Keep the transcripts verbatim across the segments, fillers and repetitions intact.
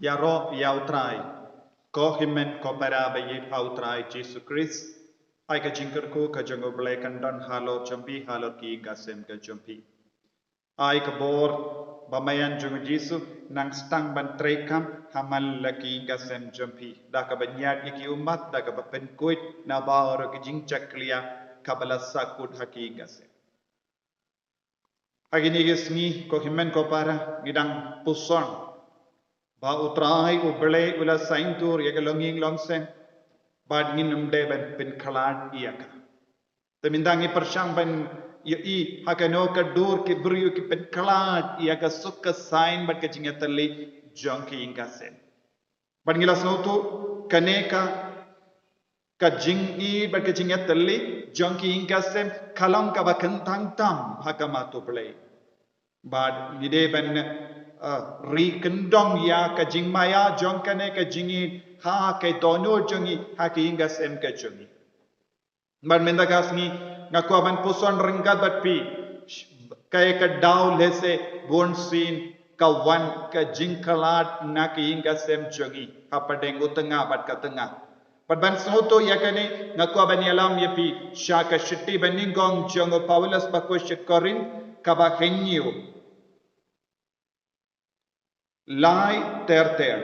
Ïaroh ïa U Trai, ko hynmen ko para ba ïeit ha U Trai Jisu Khrist. Ai ka jingkyrkhu ka jong U Blei kan don halor jong phi, halor ki ïing ki sem ka jong phi. Ai ka bor ba maïan jong U Jisu nang sdang ban treikam ha man la ki ïing ki sem jong phi, da kaba ñiad ïa ki ummat, da kaba pynkuid na baroh ki jingjakhlia kaba la sahkut ha ki ïing ki sem. Ha kine ki sngi, ko hynmen ko para, ngi dang puson ba U Trai U Blei u la saiñdur ïa ka longïing longsem, bad ngin ym dei ban pynkhlad ïa ka. Te mynta ngi pyrshang ban ïohi ha kano ka dur ki briew ki pynkhlad ïa ka suk ka saiñ bad ka jingïatylli jong ki ïing ki sem. Bad ngi la sngewthuh kane ka, ka jingïeit bad ka jingïatylli jong ki ïing ki sem ka long kaba kyntang tam ha khmat U Blei. Bad ngi dei ban, uh, ri kyndong ïa ka jingmaïa jong kane ka jingïeit ha ka dohnud jong ngi, ha ki ïing ki sem ka jong ngi. Bad mynta ka sngi nga kwah ban puson ryngkat bad phi kaei ka daw lehse bunsien ka wan ka jingkhlad na ki ïing ki sem jong ngi hapdeng u tnga bad ka tnga. Bad ban sngewthuh ïa kane, nga kwah ban ïalam ïa phi sha ka shithi banyngkong jong u Paulus bakhuid sha ki Korinth kaba hynñiew. Lai ter ter.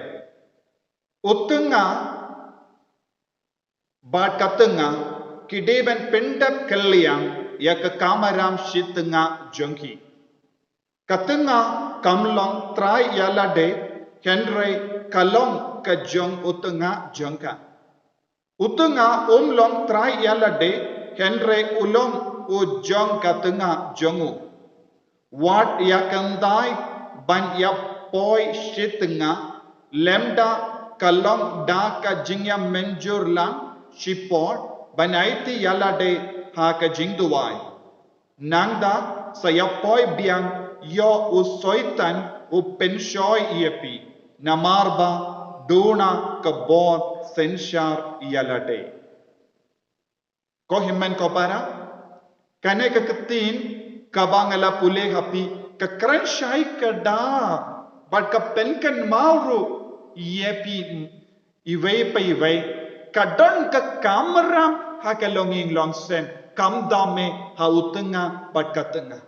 U tnga bad ka tnga ki dei ban pyndep kylliang ïa ka kamram shi tnga jong ki. Ka tnga kam long trai ïa lade, hynrei ka long ka jong u tnga jong ka. U tnga um long trai ïa lade, hynrei u long u jong ka tnga jong u. Wat ïa kyntait ban ïa poi shi tnga, lymda ka long da ka jingïamynjur lang shipor ban aiti ïa lade ha ka jingduwai. Nangta sa ïa poi biang ïa u Soitan u pynshoi ïa phi, namar ba duna ka bor synshar ïa lade. Ko hynmen ko para, kane ka ktien kaba nga la pule ha phi ka kren shai ka da bad ka pynkynmaw ruh ïa phi iwei pa iwei, ka don ka kamram ha ka longïing longsem, kam dam eh ha u tnga bad ka tnga.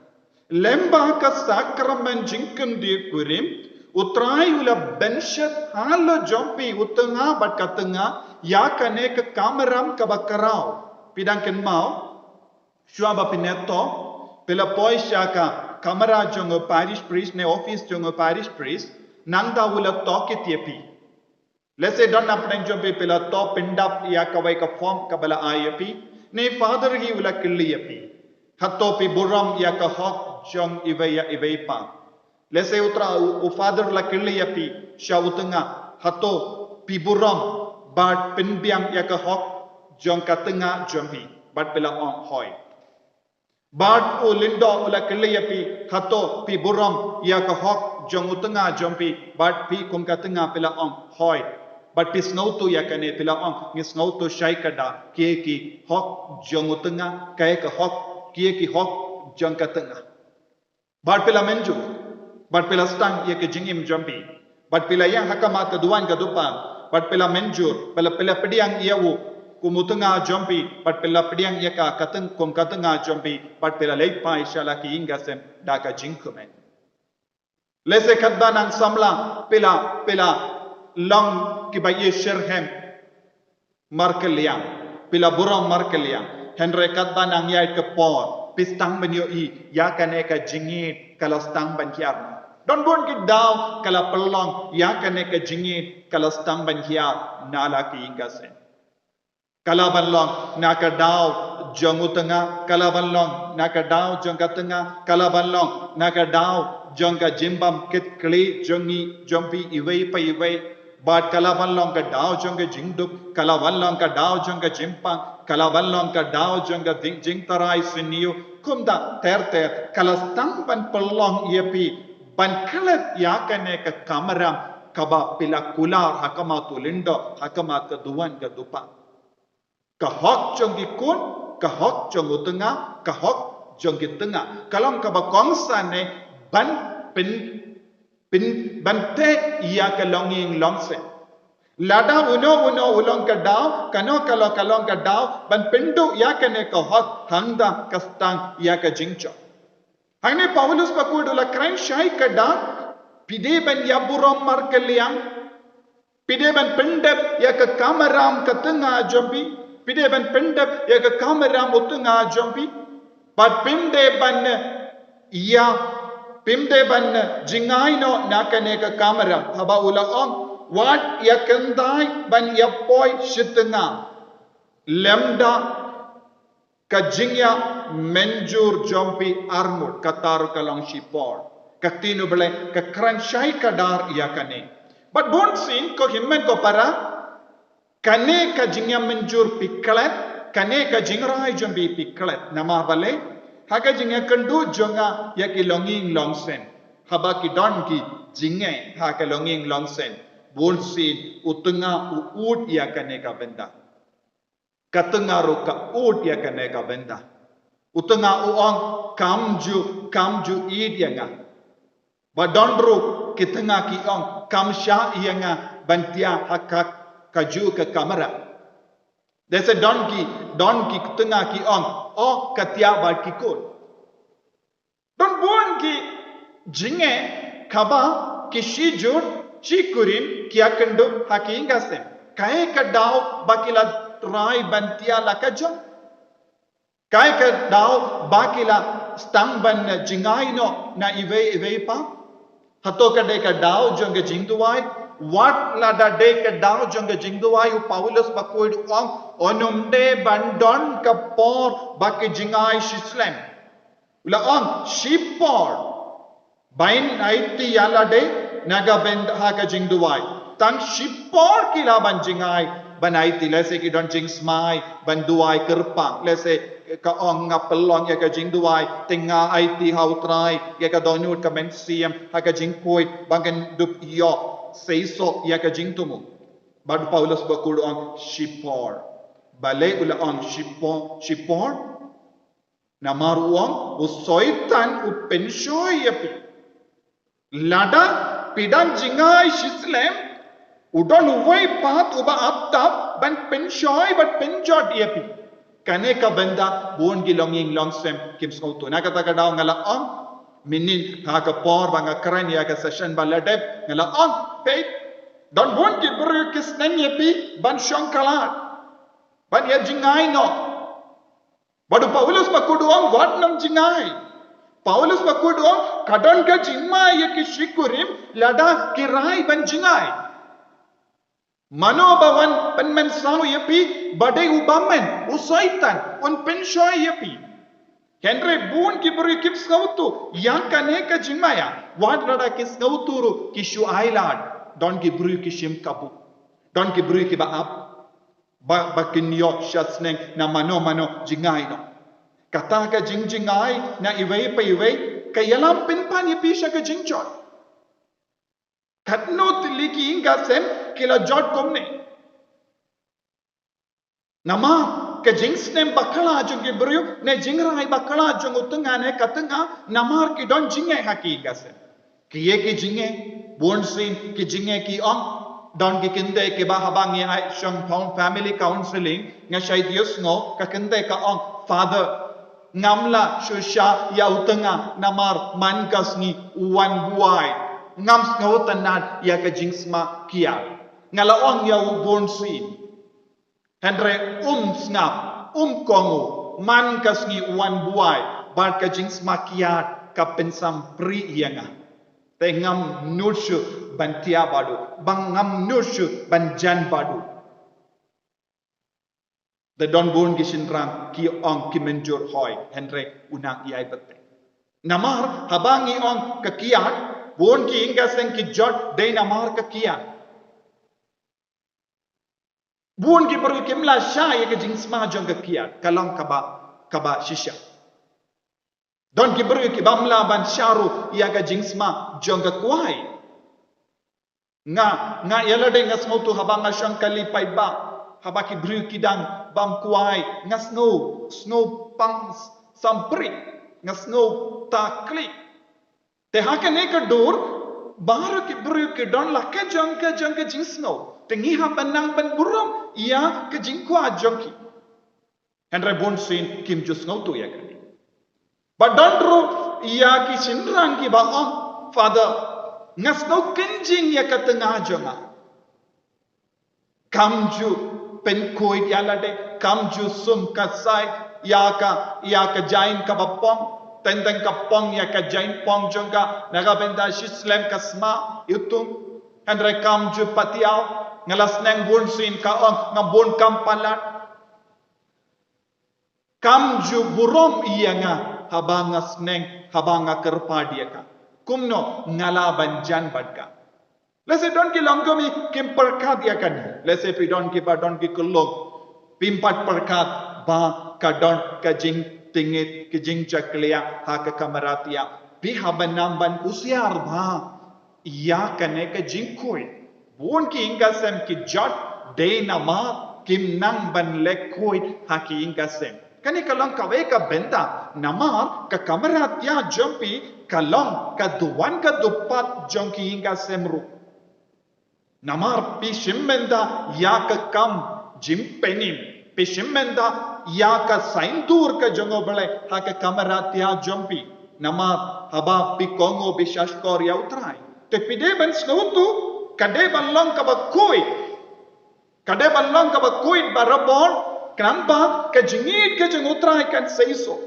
Lem bad ka sakramen jingkyndit kurim, U Trai u la bynshet halor jong phi u tnga bad ka tnga ïa kane ka kamram kaba khraw. Phi dang kynmaw, shuwa ba phin ïa thoh, phi la poi sha ka kamra jong u parish priest ne office jong u parish priest, nangta u la tohkit ïa phi. Lehse don na pdeng jong phi, phi la thoh pyndap ïa kawei ka form kaba la ai ïa phi, ne father hi u la kylli ïa phi. Hato phi burom ïa ka hok jong iwei ïa iwei pa. Lehse u Trai u, u father la kylli ïa phi sha u tnga, hato phi burom bad pynbiang ïa ka hok jong ka tnga jong phi, bad phi la ong hooid. Bad u lyngdoh u la kylli ïa phi, hato phi burom ïa ka hok jong u tnga jong phi, bad phi kum ka tnga phi la ong hooid. Bad phi sngewthuh ïa kane, phi la ong, ngi sngewthuh shai ka da kiei ki hok jong u tnga, kaei ka hok, kiei ki hok jong ka tnga. Bad phi la mynjur, bad phi la sdang ïa ka jingim jong phi, bad phi la ïeng ha khmat ka duwan ka dupa, bad phi la mynjur, phi la, phi la pdiang ïa u kum u tnga jong phi, bad phi la pdiang ïa ka, ka tng-, kum ka tnga jong phi, bad phi la leit phai sha la ki ïing ki sem da ka jingkmen. Lehse katba nang samla phi la, phi la long kiba ïeit shitrhem markylliang, phi la burom markylliang, hynrei katba nang ïaid ka por phi sdang ban ïohi ïa kane ka jingïeit ka la sdang ban hiar. Don bun ki daw ka la pynlong ïa kane ka jingïeit ka la sdang ban hiar na la ki ïing ki sem. Ka la ban long na ka daw jong u tnga, ka la ban long na ka daw jong ka tnga, ka la ban long na ka daw jong ka jingbam kit khlieh jong ngi, jong phi iwei pa iwei. Bad ka la ban long ka daw jong ka jingduk, ka la ban long ka daw jong ka jingpang, ka la ban long ka daw jong ka jing, jingtharai syniew. Kumta ter ter, ka la sdang ban pynlong ïa phi ban klet ïa kane ka kamram kaba phi la kular ha khmat u lyngdoh, ha khmat ka duwan ka dupa. Ka hok jong ki khun, ka hok jong u tnga, ka hok jong ki tnga. Ka long kaba kongsan eh ban pyn, Pyn, ban teh ïa ka longïing longsem. Lada uno uno u long ka daw, kano ka long ka long ka daw, ban pynduh ïa kane ka hok hangta ka stang ïa ka jingjop. Hangne Paulus bakhuid u la kren shai ka dak, phi dei ban ïa burom markylliang, phi dei ban pyndep ïa ka kamram ka tnga jong phi, phi dei ban pyndep ïa ka kamram u tnga jong phi, bad phim dei ban ïa, phim dei ban jngai noh na kane ka kamram, haba u la ong, wat ïa khyndai ban ïa poi shi tnga. Lymda ka jingïamynjur jong phi arngut, kata ruh ka long shipor. Ka ktien u Blei ka kren shai ka dar ïa kane. Bad bunsien ko hynmen ko para, kane ka jingïamynjur phi klet, kane ka jingrai jong phi phi klet. Namar balei? Ha ka jingïakynduh jong nga ïa ki longïing longsem, haba ki don ki jingeh ha ka longïing longsem, bunsien u tnga u ud ïa kane ka bynta. Ka tnga ruh ka ud ïa kane ka bynta. U tnga u ong, kam ju, kam ju ïeit ïa nga. Ba don ruh ki tnga ki ong, kam shah ïa nga ban thiah ha ka, kajuh ka kamra. Lehse don ki, don ki tnga ki ong, oh, ka thiah bad ki khun. Don bun ki jingeh kaba ki shijur shikurim ki ïakynduh ha ki ïing ki sem. Kaei ka daw ba ki la rai ban thiah la ka jong? Kaei ka daw ba ki la sdang ban jngai noh na iwei iwei pat? Hato ka dei ka daw jong ka jingduwai? Wat lada dei ka daw jong ka jingduwai, u Paulus bakhuid u ong, un ym dei ban don ka por ba ki jngai shi slem. U la ong, shipor ban aiti ïa lade na ka bynta ha ka jingduwai. Tang shipor ki lah ban jngai ban aiti, lehse ki don jingsmai ban duwai kyrpang, lehse ka ong, nga pynlong ïa ka jingduwai, te nga aiti ha u Trai ïa ka dohnud ka mynsiem ha ka jingkhuid ba ngan dup ïoh seisoh ïa ka jingthmu. Bad u Paulus bakhuid u ong shipor. Balei u la ong shipor, shipor? Namar u ong, u Soitan u pynshoi ïa phi. Lada phi dang jngai shi slem, u don uwei pat uba ap tap ban pynshoi bad pynjot ïa phi. Kane ka bynta bun ki longïing longsem kim sngewthuh. Na kata ka daw nga la ong mynhynnin ha ka por ba nga kren ïa ka session ba la dep, nga la ong, peit, don bun ki briew ki sneng ïa phi ban shong khlad, ban ïa jngai noh. Bad u Paulus bakhuid u ong, wat nym jngai. Paulus bakhuid u ong, ka don ka jingma ïa ki shikurim lada ki rai ban jngai. Mano ba wan pynmynsaw ïa phi? Ba dei u bymman, u Soitan, un pynshoi ïa phi. Hynrei bun ki briew kim sngewthuh ïa kane ka jingma ïa. Wat lada ki sngewthuh ruh ki shu ailad. Don ki briew ki shim kabu. Don ki briew kiba ap ba, ba kin ïoh sha sneng na mano mano jngai noh. Kata ka jingjngai na iwei pa iwei ka ïalam pynban ïa phi sha ka jingjot. Katno tylli ki ïing ki sem ki la jot kumne. Namar ka jingsnem bakla jong ki briew ne jingrai bakla jong u tnga ne ka tnga, namar ki don jingeh ha ki ïing ki sem. Kiei ki jingeh? Bunsien ki jingeh ki ong, don ki kynthei kiba haba ngi ai shong family counseling, nga shait ïohsngew ka kynthei ka ong, Father, ngam lah shu shah ïa u tnga namar man ka sngi u wan buaid. Ngam sngewtynnad ïa ka jingsma kiad. Nga la ong ïa u bunsien. Hynrei um sngap, um kohnguh, man ka sngi u wan buaid bad ka jingsma kiad ka pynsam pyrshah ïa nga. Te ngam nud shuh ban thiah bad u, ba ngam nud shuh ban jan bad u. Te don bun ki shynrang ki ong ki mynjur hoi, hynrei u nang ïai bteng. Namar haba ngi ong ka kiad, bun ki ïing ki sem ki jot dei namar ka kiad. Bun ki briew kim lah shah ïa ka jingsma jong ka kiad, ka long kaba, kaba shisha. Don ki briew ki bym lah ban shah ruh ïa ka jingsma jong ka kwai. Nga, nga ïa lade nga sngewthuh haba nga shong kali paidbah, haba ki briew ki dang bam kwai, nga sngew, sngew pang sampri, nga sngew takli. Te ha kane ka dur, Baroh ki briew ki don la ka jong ka jong ka jingsngew. Te ngi hap ban nang ban burom ïa ka jingkwah jong ki. Hynrei bun sien kim ju sngewthuh ïa kane. Ba don ruh ïa ki shynrang kiba ong, Father, nga sngew kynjing ïa ka tnga jong nga. Kam ju pynkhuid ïa lade, kam ju sum ka sai ïa ka, ïa ka jaiñ kaba pong, teng teng ka pong ïa ka jaiñ pong jong ka, na ka bynta shi slem ka sma, ïa utung. Hynrei kam ju patiaw, nga la sneng bun sien ka ong, nga bun kam palat. Kam ju burom ïa nga, haba nga sneng, haba nga kyrpad ïa ka. Kumno nga lah ban jan bad ka. Lehse don ki longkmie kim pyrkhat ïa kane. Lehse phi don kiba don ki khyllung. Phim pat pyrkhat ba ka don ka jingtngit, ka jingjakhlia ha ka kamra thiah. Phi hap ban nang ban husiar bha ïa kane ka jingkhuid. Bun ki ïing ki sem ki jot dei namar kim nang ban leh khuid ha ki ïing ki sem. Kane ka long kawei ka bynta namar ka kamra thiah jong phi ka long ka duwan ka dupat jong ki ïing ki sem ruh. Namar phi shim bynta ïa ka kam jingpynim, phi shim bynta ïa ka saiñdur ka jong U Blei ha ka kamra thiah jong phi. Namar haba phi kohnguh phi shahshkor ïa U Trai. Te phi dei ban sngewthuh, ka dei ban long kaba khuid. Ka dei ban long kaba khuid barabor, khnang ba ka jingïeit ka jong U Trai kan seisoh.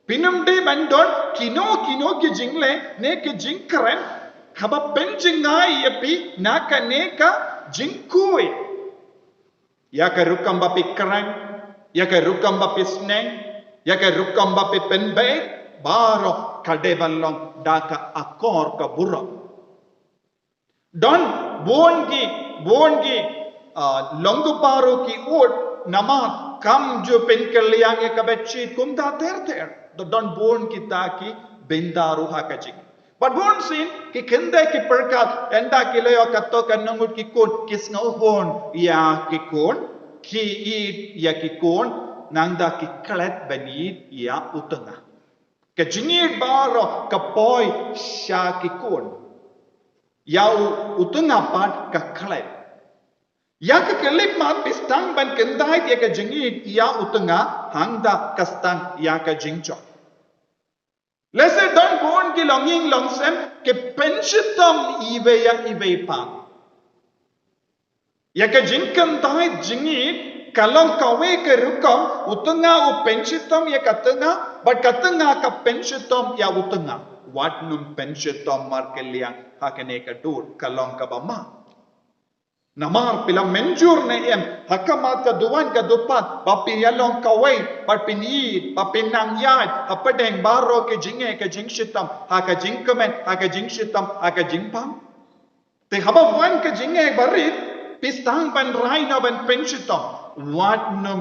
Phin ym dei ban don kino kino ki jingleh ne ki jingkren kaba pynjngai ïa phi na kane ka jingkhuid. Ïa ka rukom ba phi kren, ïa ka rukom ba phi sneng, ïa ka rukom ba phi pynbeit, baroh ka dei ban long da ka akor ka burom. Don bun ki, bun ki, ah, longkmie baroh ki ud namar kam ju pynkylliang ïa ka bedsheet kumta ter ter. Don bun kita ki bynta ruh ha ka jingim. Bad bun sien ki khyndai ki pyrkhat, ynda ki la ïoh kato ka nongut ki khun, ki sngewhun ïa ki khun, ki ïeit ïa ki khun, nangta ki klet ban ïeit ïa u tnga. Ka jingïeit baroh ka poi sha ki khun. Ïa u, u tnga pat ka klet. Ïa ka khyllipmat phi sdang ban kyntait ïa ka jingïeit ïa u tnga, hangta ka sdang ïa ka jingjot. Lehse don bun ki longïing longsem ki pynshitom iwei ïa iwei pat. Ïa ka jingkyntait jingïeit ka long kawei ka rukom, u tnga u pynshitom ïa ka tnga, bad ka tnga ka pynshitom ïa u tnga. Wat nym pynshitom markylliang ha kane ka dur, ka long kaba ma. Namar phi la mynjur ne em ha khmat ka duwan ka dupat ba phin ïalong kawei, ba phin ïeit, ba phin nang ïaid hapdeng baroh ki jingeh ki jingshitom, ha ka jingkmen, ha ka jingshitom, ha ka jingpang. Te haba wan ka jingeh barit, phi sdang ban rai noh ban pynshitom. Wat nym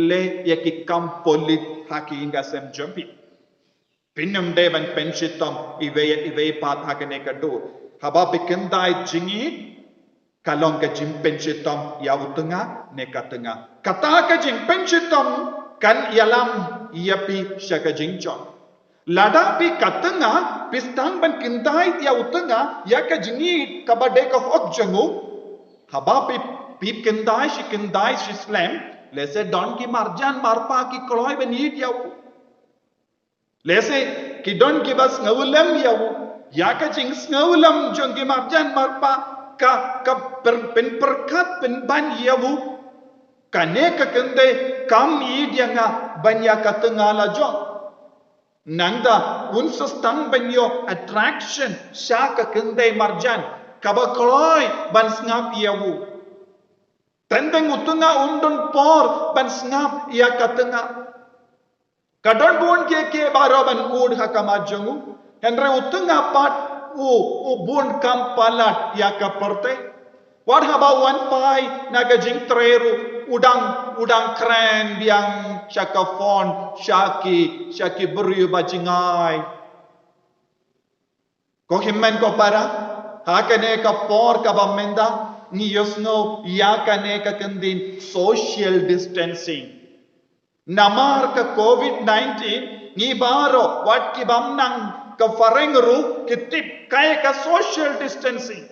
leh ïa ki kam pulit ha ki ïing ki sem jong phi. Phin ym dei ban pynshitom iwei ïa iwei pat ha kane ka dur. Haba phi kyntait jingïeit, ka long ka jingpynshitom ïa u tnga ne ka tnga. Kata ka jingpynshitom kan ïalam ïa phi sha ka jingjot. Lada phi ka tnga, phi sdang ban kyntait ïa u tnga ïa ka jingïeit kaba dei ka hok jong u. Haba phi, phi kyntait shi kyntait shi slem, lehse don ki marjan marpa ki kloi ban ïeit ïa u. Lehse ki don kiba sngewlem ïa u, ïa ka jingsngewlem jong ki marjan marpa ka, ka pyn, pynpyrkhat pynban ïa u. Kane ka kynthei kam ïeit ïa nga ban ïa ka tnga la jong. Nangta un sa sdang ban ïoh attraction sha ka kynthei marjan kaba kloi ban sngap ïa u. Teng teng u tnga um don por ban sngap ïa ka tnga. Ka don bun kiei kiei baroh ban ud ha khmat jong u. Hynrei u tnga pat u, u bun kam palat ïa ka pyrthei. Wat haba u wan phai na ka jingtrei ruh u dang, u dang kren biang sha ka phone, sha ki, sha ki briew ba jngai. Ko hynmen ko para, ha kane ka por kaba mynta, ngi ïohsngew ïa kane ka kyntien social distancing. Namar ka covid nineteen, ngi baroh, wat ki bym nang Ka phareng ruh ki tip kaei ka social distancing.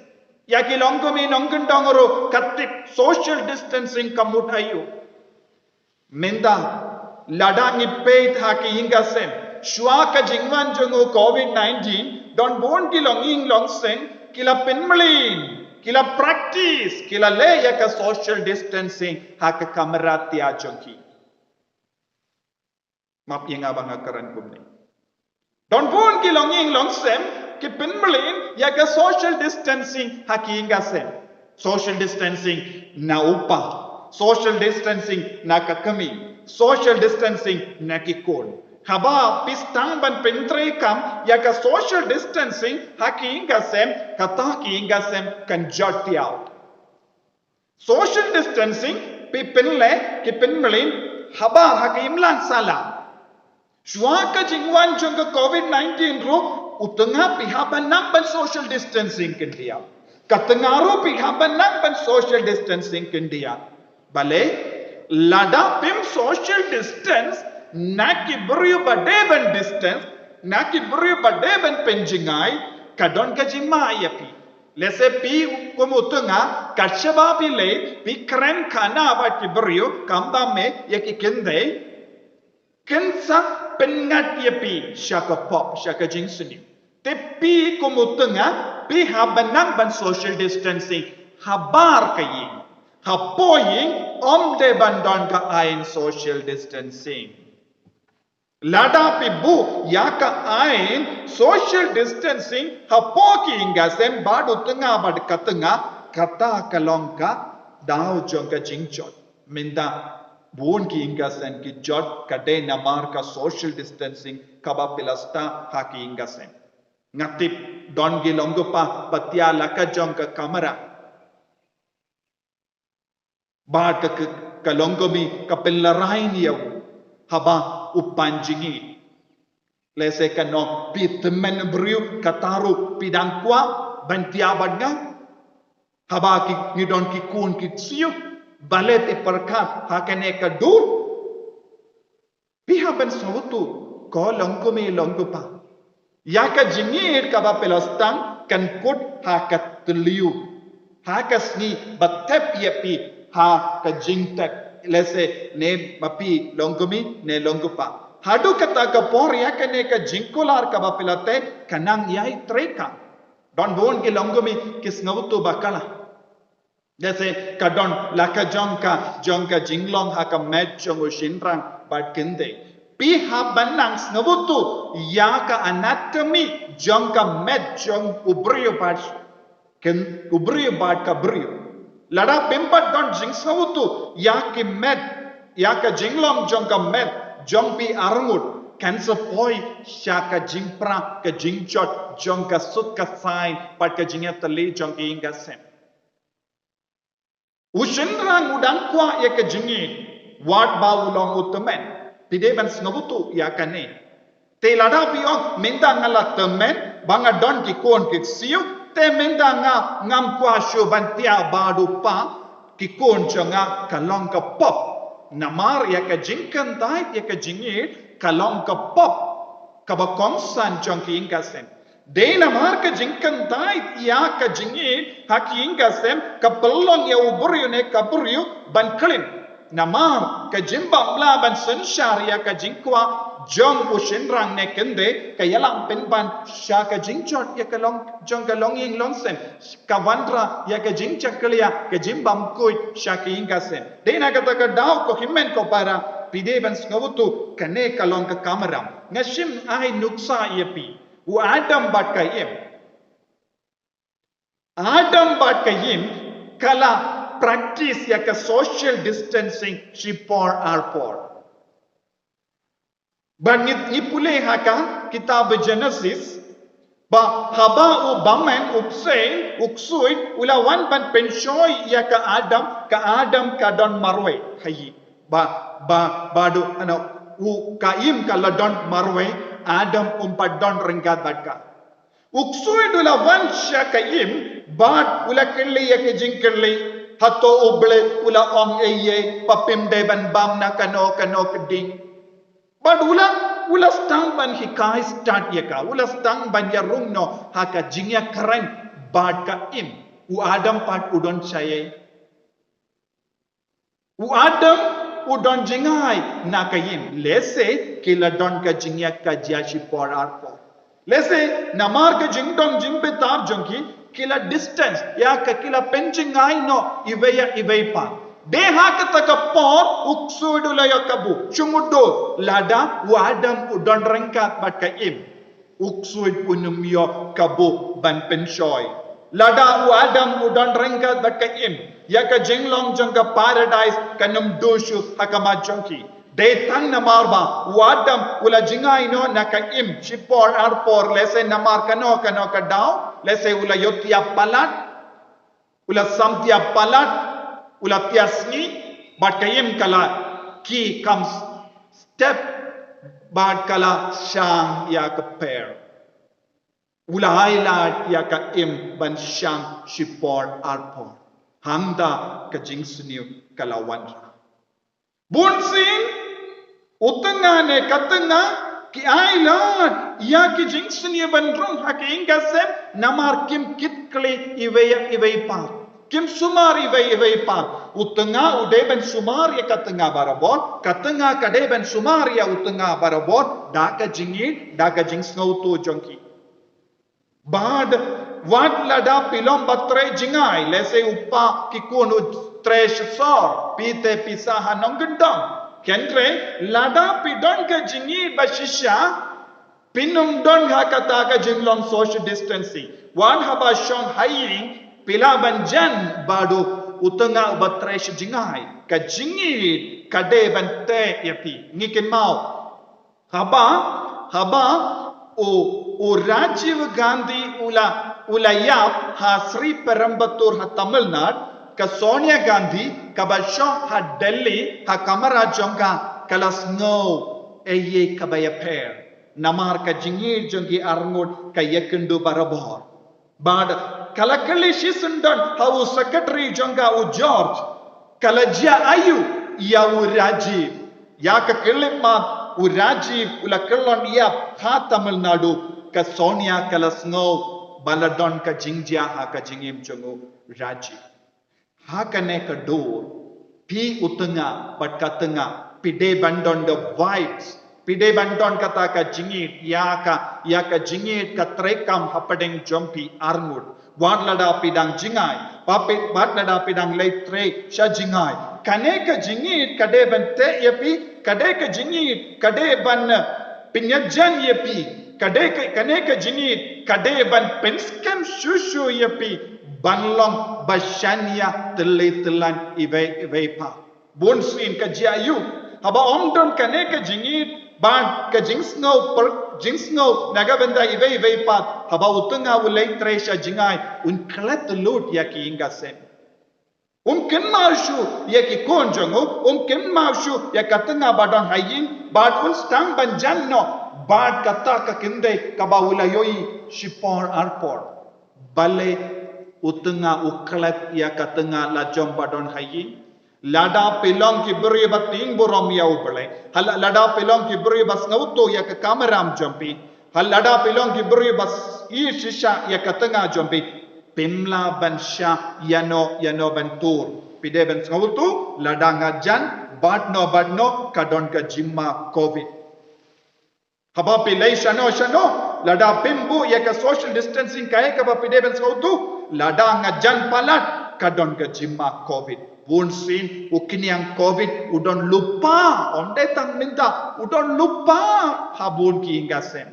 Ïa ki longkmie nongkyndong ruh ka tip social distancing ka mut aïu. Mynta, lada ngi peit ha ki ïing ki sem, shuwa ka jingwan jong u covid nineteen, don bun ki longïing longsem ki la pynmlien, ki la practice, ki la leh ïa ka social distancing ha ka kamra tia jong ki. Map ïa nga ba nga kren kumne. Don bun ki longïing longsem ki pynmlien ïa ka social distancing ha ki ïing ki sem. Social distancing na u pa, social distancing na ka kmie, social distancing na ki khun. Haba phi sdang ban pyntreikam ïa ka social distancing ha ki ïing ki sem, kata ki ïing ki sem kan jot ïa u. Social distancing phi pynleh, ki pynmlien habar ha ka imlang sala. Shuwa ka jingwan jong ka covid nineteen ruh, u tnga phi hap ban nang ban social distancing khyndiat. Ka tnga ruh phi hap ban nang ban social distancing khyndiat. Balei, lada phim social distance na ki briew ba dei ban distance, na ki briew ba dei ban pynjngai, ka don ka jingma ïa phi. Lehse phi kum u tnga, kat shaba phi leit, phi kren khana bad ki briew, kam da me ïa ki khyndai, kin sa pynngat ïa phi sha ka pop, sha ka jingsniew. Te phi kum u tnga, phi hap ban nang ban social distancing habar ka ïing. Hapoh ïing, ym dei ban don ka aiñ social distancing. Lada phi buh ïa ka aiñ social distancing hapoh ki ïing ki sem bad u tnga bad ka tnga, kata ka long ka daw jong ka jingjot. Mynta bun ki ïing ki sem ki jot ka dei namar ka social distancing kaba phi la sdang ha ki ïing ki sem. Nga tip don ki longkpa ba tia la ka jong ka kamra. Bad ka, ka, ka longkmie ka pynlehrain ïa u haba u pan jingïeit. Lehse ka ong phi tymmen briew, kata ruh phi dang kwah ban tia bad nga. Haba ki, ngi don ki khun ki ksiew, balei phi pyrkhat ha kane ka dur? Phi hap ban sngewthuh, ko longkmie longkpa, ïa ka jingïeit kaba phi la sdang kan kut ha ka thliew, ha ka sngi ba thep ïa phi ha ka jingtep. Lehse ne ma phi longkmie ne longkpa, haduh kata ka por ïa kane ka jingkular kaba phi la tep ka nang ïai treikam. Don bun ki longkmie ki sngewthuh ba ka la Lehse ka don la ka jong ka, jong ka jinglong ha ka met jong u shynrang bad khyndai. Phi hap ban nang sngewthuh ïa ka anatomy jong ka met jong u briew bad khyndai, u briew bad ka briew. Lada phim pat don jingsngewthuh ïa ki met, ïa ka jinglong jong ka met jong phi arngut, kan sa poi sha ka jingpra, ka jingjot jong ka suk ka saiñ bad ka jingïatylli jong ki ïing ki sem. U shynrang u dang kwah ïa ka jingïeit, wat ba u long u tymmen. Phi dei ban sngewthuh ïa kane. Te lada phi ong, mynta nga la tymmen, ba nga don ki khun ki ksiew, te mynta nga ngam kwah shuh ban tia bad u pa, ki khun jong nga, ka long ka pop. Namar ïa ka jingkyntait ïa ka jingïeit, ka long ka pop kaba kongsan jong ki ïing ki sem. Dei namar ka jingkyntait ïa ka jingïeit ha ki ïing ki sem ka pynlong ïa u briew ne ka briew ban khlem. Namar ka jingbym lah ban synshar ïa ka jingkwah jong u shynrang ne khyndai ka ïalam pynban sha ka jingjot ïa ka long jong ka longïing longsem. Ka wanrah ïa ka jingjakhlia, ka jingbymkhuid sha ki ïing ki sem. Dei na kata ka daw ko hynmen ko para, phi dei ban sngewthuh kane ka long ka kamram. Nga shim ai nuksa ïa phi. U Adam bad ka Im. Adam bad ka Im ka la practice ïa ka social distancing shipor ar por. Ba ngi, ngi pule ha ka kitab Genesis, ba haba u bymman, u bseiñ, u ksuid u la wan ban pynshoi ïa ka Adam, ka Adam ka don marwei ha ïing. Ba, ba, ba du, ano, u ka Im ka la don marwei, Adam um pat don ryngkat bad ka. U ksuid u la wan sha ka Im, bad u la kylli ïa ka jingkylli, hato U Blei u la ong ei ei, ba phim dei ban bam na kano kano ka ding. Pat u la, u la sdang ban hikai stad ïa ka, u la sdang ban ïarung noh ha ka jingïakren bad ka im. U Adam pat u don shaei. U Adam u don jngai na ka im. Lehse ki la don ka jingïakajia shipor arpor. Lehse namar ka jingdon jingbitar jong ki, ki la distance ïa ka, ki la pynjngai noh iwei ïa iwei pat. Dei ha kata ka por u ksuid u la ïoh kabu, shu mutdur, lada u Adam u don ryngkat bad ka im, u ksuid un ym ïoh kabu ban pynshoi. Lada u Adam u don ryngkat bad ka im, ïa ka jinglong jong ka paradise kan ym duh shuh ha khmat jong ki. Dei tang namar ba u Adam u la jngai noh na ka im shipor arpor, lehse namar kano kano ka daw, lehse u la ïoh tiap palat, u la sam tiap palat, u la tiap sngi, bad ka im ka la ki kam step, bad ka la shang ïa ka per. U la ai lad ïa ka im ban shang shipor arpor. Hangta ka jingsniew ka la wanrah. Bunsien u tnga ne ka tnga ki ai lad ïa ki jingsniew ban rung ha ki ïing ka sem, namar kim kit khlieh iwei ïa iwei pat. Kim sumar iwei ïa iwei pat. U tnga u dei ban sumar ïa ka tnga barabor, ka tnga ka dei ban sumar ïa u tnga barabor da ka jingïeit, da ka jingsngewthuh jong ki. Bad wat lada phi long ba trei jngai, lehse u pa ki khun u trei shisha, phi te phi sah ha nongkyndong. Hynrei lada phi don ka jingïeit ba shisha, phin ym don ha kata ka jinglong social distancing. Wat haba shong ha ïing, phi lah ban jan bad u tnga uba trei shi jngai. Ka jingïeit ka dei ban teh ïa phi. Ngi kynmaw, haba, haba u, u Rajiv Gandhi u la, u la ïap ha Sriperumbudur ha Tamil Nadu, ka Sonia Gandhi kaba shong ha Delhi ha kamra jong ka, ka la sngew ei ei kaba ïapher. Namar ka jingïeit jong ki arngut ka ïakynduh barabor. Bad ka la kylli shisyndon ha u secretary jong ka, u George, ka la jia aïu ïa u Rajiv. Ïa ka khyllipmat, u Rajiv u la kyllon ïap ha Tamil Nadu, ka Sonia ka la sngew ba la don ka jingjia ha ka jingim jong u Rajiv. Ha kane ka dur, phi u tnga bad ka tnga, phi dei ban don the vibes, phi dei ban don kata ka jingïeit, ïa ka, ïa ka jingïeit ka treikam hapdeng jong phi arngut. Wat lada phi dang jngai, wat phi, wat lada phi dang leit trei sha jngai, kane ka jingïeit ka dei ban teh ïa phi, ka dei ka jingïeit ka dei ban, eh, pynïajan ïa phi, ka dei ka, kane ka jingïeit ka dei ban pynskhem shuh shuh ïa phi ban long ba shaniah tylli tyllan iwei iwei pat. Bunsien ka jia aïu haba ym don kane ka jingïeit bad ka jingsngew per, jingsngew na ka bynta iwei iwei pat, haba u tnga u leit trei sha jngai, un klet lut ïa ki ïing ka sem. Um kynmaw shuh ïa ki khun jong u, um kynmaw shuh ïa ka tnga ba don ha ïing, bad un sdang ban jan noh bad kata ka kynthei kaba u la ïohi shipor arpor. Balei u tnga u klet ïa ka tnga la jong ba don ha ïing? Lada phi long ki briew ba tieng burom ïa U Blei, ha la, lada phi long ki briew ba sngewthuh ïa ka kamram jong phi, ha lada phi long ki briew ba s-, i shisha ïa ka tnga jong phi, phim lah ban shah ïano ïano ban tur. Phi dei ban sngewthuh, lada nga jan bad no bad no, ka don ka jingma covid. Haba phi leit shano shano, lada phim buh ïa ka social distancing, kaei kaba phi dei ban sngewthuh, lada nga jan palat, ka don ka jingma covid. Bunsien u khñiang covid u don lypa, ym dei tang mynta, u don lypa ha bun ki ïing ka sem.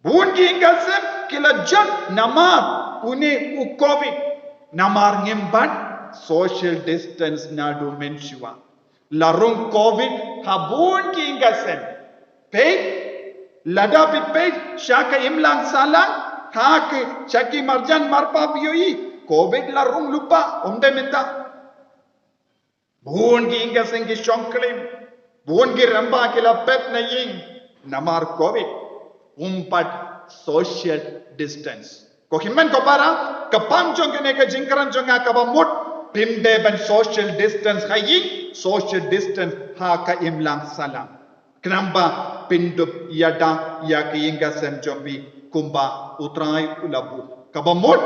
Bun ki ïing ka sem ki la jot namar une u covid. Namar ngim bat social distance naduh mynshuwa. La rung covid ha bun ki ïing ka sem. Peit, lada phi peit sha ka imlang sahlang, ha ki, sha ki marjan marpa phi ïohi, covid la rung lypa, ym dei mynta. Bun ki ïing ka sem ki shong klim. Bun ki rangbah ki la pep na ïing namar covid. Um pat social distance. Ko hynmen ko para, ka pang jong kane ka jingkren jong nga kaba mut, phim dei ban social distance ha ïing, social distance ha ka imlang sahlang. Khnang ba pyndup ïada ïa ka ïing ka sem jong phi kumba U Trai u la buh. Kaba mut,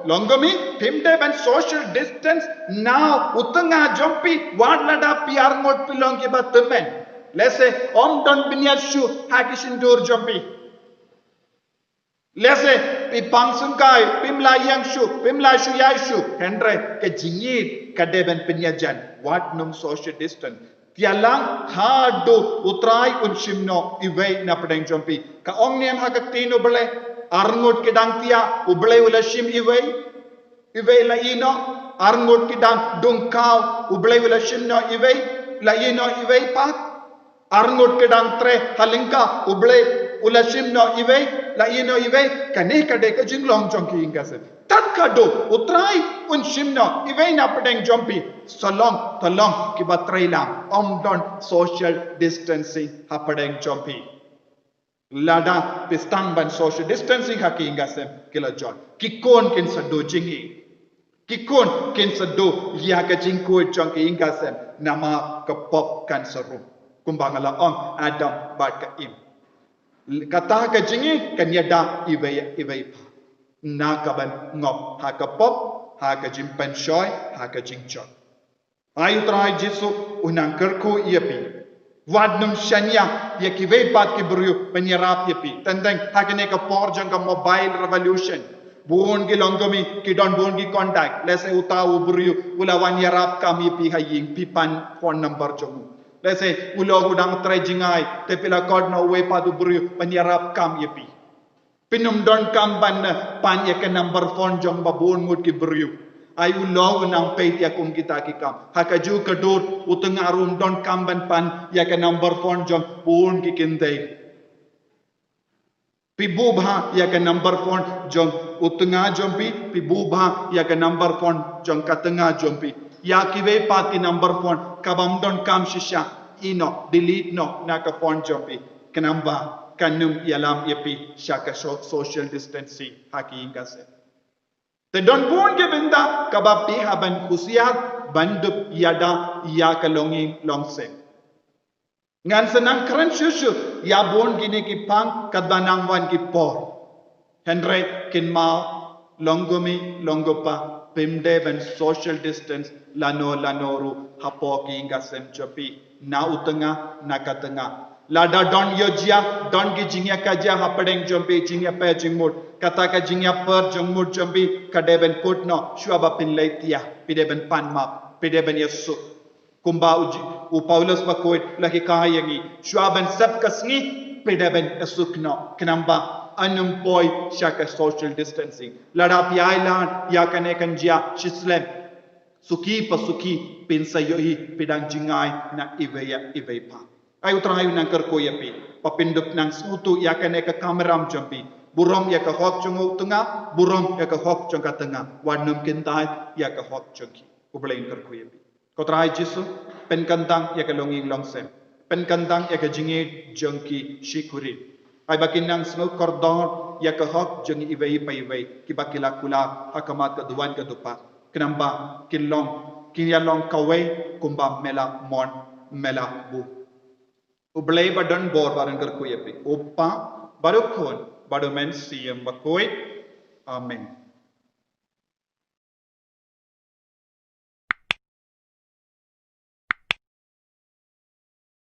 long kumne, phim dei ban social distance na u tnga jong phi, wat lada phi arngut phi long kiba tymmen. Lehse ym don bniat shuh ha ki shyntur jong phi. Lehse phi pang sngewsih, phim lah ïeng shuh, phim lah shu ïaid shuh. Hynrei ka jingïeit ka dei ban pynïajan. Wat nym social distance. Ïalang haduh U Trai un shim noh iwei na pdeng jong phi. Ka ong ne em ha ka ktien U Blei, arngut ki dang thiah, U Blei u la shim iwei, iwei la ïehnoh. Arngut ki dang dung khaw, U Blei u la shim noh iwei, la ïehnoh iwei pat. Arngut ki dang treh ha lyngkha, U Blei u la shim noh iwei, la ïehnoh iwei. Kane ka dei ka jinglong jong ki ïing ka sem. Tad haduh U Trai un shim noh iwei na pdeng jong phi, sa long, sa long kiba trei lang. Ym don social distancing ha pdeng jong phi. Lada phi sdang ban social distancing ha ki ïing ka sem, ki la jot. Ki khun kin sa duh jingïeit. Ki khun kin sa duh ïa ka jingkhuid jong ki ïing ka sem, namar ka pop kan sa rung. Kumba nga la ong, Adam bad ka Im. Kata ka jingïeit kan ïada iwei iwei pat. Na ka ban ngop ha ka pop, ha ka jingpynshoi, ha ka jingjot. Ai U Trai Jisu u nang kyrkhu ïa phi. Wat nym shaniah ïa kiwei pat ki briew ban ïarap ïa phi. Teng teng ha kane ka por jong ka mobile revolution, bun ki long kumne, ki don bun ki contact. Lehse uta u briew u la wan ïarap kam ïa phi ha ïing, phi pan phone number jong u. Lehse u long u dang trei jngai, te phi la khot noh uwei pat u briew ban ïarap kam ïa phi. Phin ym donkam ban, eh, pan ïa ka number phone jong ba bun ngut ki briew. Ai U Lord u nang peit ïa kum kita ki kam. Ha kajuh ka dur u tnga ruh um donkam ban pan ïa ka number phone jong bun ki kynthei. Phi buh bha ïa ka number phone jong u tnga jong phi, phi buh bha ïa ka number phone jong ka tnga jong phi. Ïa kiwei pat ki number phone kaba ym donkam shisha, ïehnoh, delete noh na ka phone jong phi. Khnang ba kan ym ïalam ïa phi sha ka so-, social distancing ha ki ïing ka sem. Te don bun ki bynta kaba phi hap ban husiar ban dup ïada ïa ka longïing longsem. Ngan sa nang kren shuh shuh ïa bun kine ki phang katba nang wan ki por. Hynrei kynmaw, long kumne, long kumpa, phim dei ban social distance lano lano ruh hapoh ki ïing ka sem jong phi, na u tnga, na ka tnga. Lada don ïoh jia, don ki jingïakajia hapdeng jong phi, jingïapher jingmut. Kata ka jingïapher jingmut jong phi ka dei ban kut noh shuwa ba phin leit thiah, phi dei ban pan map, phi dei ban ïasuk. Kumba u, u Paulus bakhuid u la hikai ïa ngi, shuwa ban sep ka sngi, phi dei ban ïasuk noh. Khnang ba yn ym poi sha ka social distancing. Lada phi ailad ïa kane kan jia shi slem, suki pa suki phin sa ïohi phi dang jngai na iwei ïa iwei pat. Ai U Trai u nang kyrkhu ïa phi ba phin dup nang sngewthuh ïa kane ka kamram jong phi. Burom ïa ka hok jong u tnga, burom ïa ka hok jong ka tnga. Wat nym kyntait ïa ka hok jong ki. U Blei un kyrkhu ïa phi. Ko Trai Jisu, pynkyntang ïa ka longïing longsem. Pynkyntang ïa ka jingïeit jong ki shi kurim. Ai ba kin nang sngew kordor ïa ka hok jong iwei pa iwei kiba ki la kular ha khmat ka duwan ka dupat. Khnang ba kin long, kin ïa long kawei kumba me la mon, me la buh. U Blei ba don bor ba un kyrkhu ïa phi. U Kpa, bad u Khun, bad u Mynsiem Bakhuid. Amen.